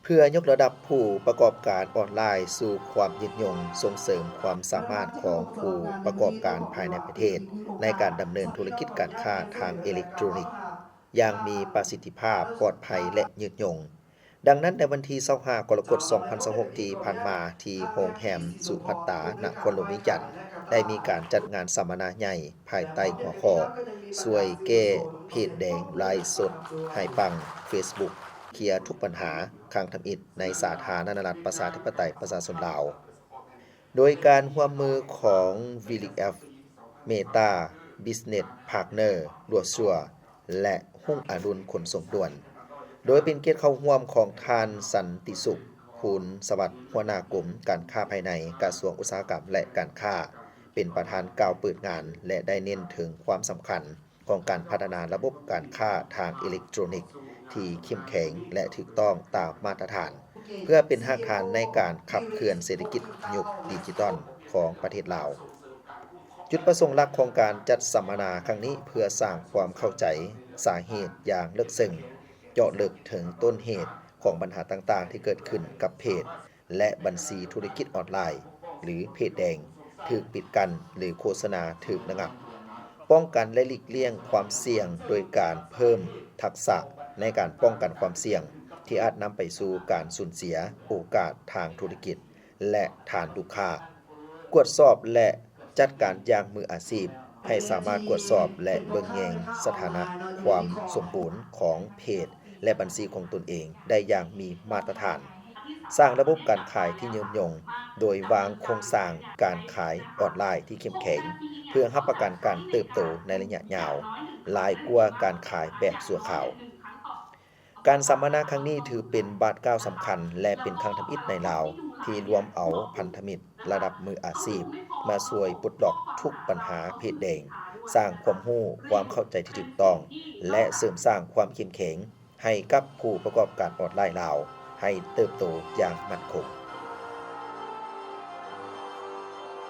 ເພື່ອຍົກລະດັບຜູ້ປະກອບການອອນລາຍສູ່ຄວາມຍືດຍົງ, ສົ່ງເສີມຄວາມສາມາດຂອງຜູ້ປະກອບການພາຍໃນປະເທດ ໃນການດຳເນີນທຸລະກິດການຄ້າທາງເອເລັກໂຕຣນິກ ຢ່າງມີປະສິດທິພາບ, ປອດໄພ ແລະ ຍືດຍົງ. ດັ່ງນັ້ນ, ໃນວັນທີຊາວຫ້າ ກໍລະກົດ ສອງພັນຊາວຫົກ ທີ່ຜ່ານມາ, ທີ່ໂຮງແຮມສຸພັດຕາ ນະຄອນຫຼວງວຽງຈັນ ໄດ້ມີການຈັດງານສຳມະນາໃຫຍ່ ພາຍໃຕ້ຫົວຂໍ້ ຊ່ວຍແກ້ເພດແດງ ໄລຟ໌ສົດໃຫ້ປັງ ເຟສບຸກ ເຄລຍທຸກບັນຫາ ຄັ້ງທຳອິດໃນສາທາລະນະລັດ ປະຊາທິປະໄຕ ປະຊາຊົນລາວ. ໂດຍການຮ່ວມມືຂອງ V L I X F, Meta Business Partner, Roadshow ແລະ ຮຸ່ງອະລຸນຂົນສົ່ງດ່ວນ, ໂດຍເປັນກຽດເຂົ້າຮ່ວມຂອງທ່ານ ສັນຕິສຸກ ພູນສະຫວັດ ຫົວໜ້າກົມການຄ້າພາຍໃນ ກະຊວງອຸດສາຫະກຳ ແລະ ການຄ້າ ເປັນປະທານກ່າວເປີດງານ ແລະ ໄດ້ເນັ້ນເຖິງຄວາມສຳຄັນ ຂອງການພັດທະນາລະບົບການຄ້າທາງເອເລັກໂຕຣນິກທີ່ເຂັ້ມແຂງ ແລະ ຖືກຕ້ອງຕາມມາດຕະຖານ ເພື່ອເປັນຮາກຖານໃນການຂັບເຄື່ອນເສດຖະກິດຍຸກດິຈິຕອນຂອງປະເທດລາວ. ຈຸດປະສົງຫຼັກຂອງການຈັດສຳມະນາຄັ້ງນີ້ ເພື່ອສ້າງຄວາມເຂົ້າໃຈສາເຫດຢ່າງເລິກເຊິ່ງ, ເຈາະເລິກເຖິງຕົ້ນເຫດຂອງບັນຫາຕ່າງໆທີ່ເກີດຂຶ້ນກັບເພດ ແລະ ບັນຊີທຸລະກິດອອນລາຍ ຫຼື ເພດແດງຖືກປິດກັ້ນ ຫຼື ໂຄສະນາຖືກລະງັບ, ປ້ອງກັນ ແລະ ຫຼີກລ່ຽງຄວາມສ່ຽງໂດຍການເພີ່ມທັກສະໃນການປ້ອງກັນຄວາມສ່ຽງທີ່ອາດນຳໄປສູ່ການສູນເສຍໂອກາດທາງທຸລະກິດ ແລະ ຖານລູກຄ້າ, ກວດສອບ ແລະ ຈັດການຢ່າງມືອາຊີບ ໃຫ້ສາມາດກວດສອບ ແລະ ເບິ່ງແຍງສະຖານະຄວາມສົມບູນຂອງເພດ ແລະ ບັນຊີຂອງຕົນເອງໄດ້ຢ່າງມີມາດຕະຖານ, ສ້າງລະບົບການຂາຍທີ່ຍືນຍົງ ໂດຍວາງໂຄງສ້າງການຂາຍອອນລາຍທີ່ເຂັ້ມແຂງ ເພື່ອຮັບປະກັນການເຕີບໂຕໃນໄລຍະຍາວ ຫຼາຍກວ່າການຂາຍແບບຊົ່ວຄາວ. ການສຳມະນາຄັ້ງນີ້ຖືເປັນບາດກ້າວສຳຄັນ ແລະ ເປັນຄັ້ງທຳອິດໃນລາວ ທີ່ລວມເອົາພັນທະມິດລະດັບມືອາຊີບມາຊ່ວຍປົດລັອກທຸກບັນຫາເພດແດງ, ສ້າງຄວາມຮູ້, ຄວາມເຂົ້າໃຈທີ່ຖືກຕ້ອງ ແລະ ເສີມສ້າງຄວາມເຂັ້ມແຂງ ໃຫ້ກັບຜູ້ປະກອບການອອນລາຍລາວ ໃຫ້ເຕີບໂຕຢ່າງໝັ້ນຄົງ.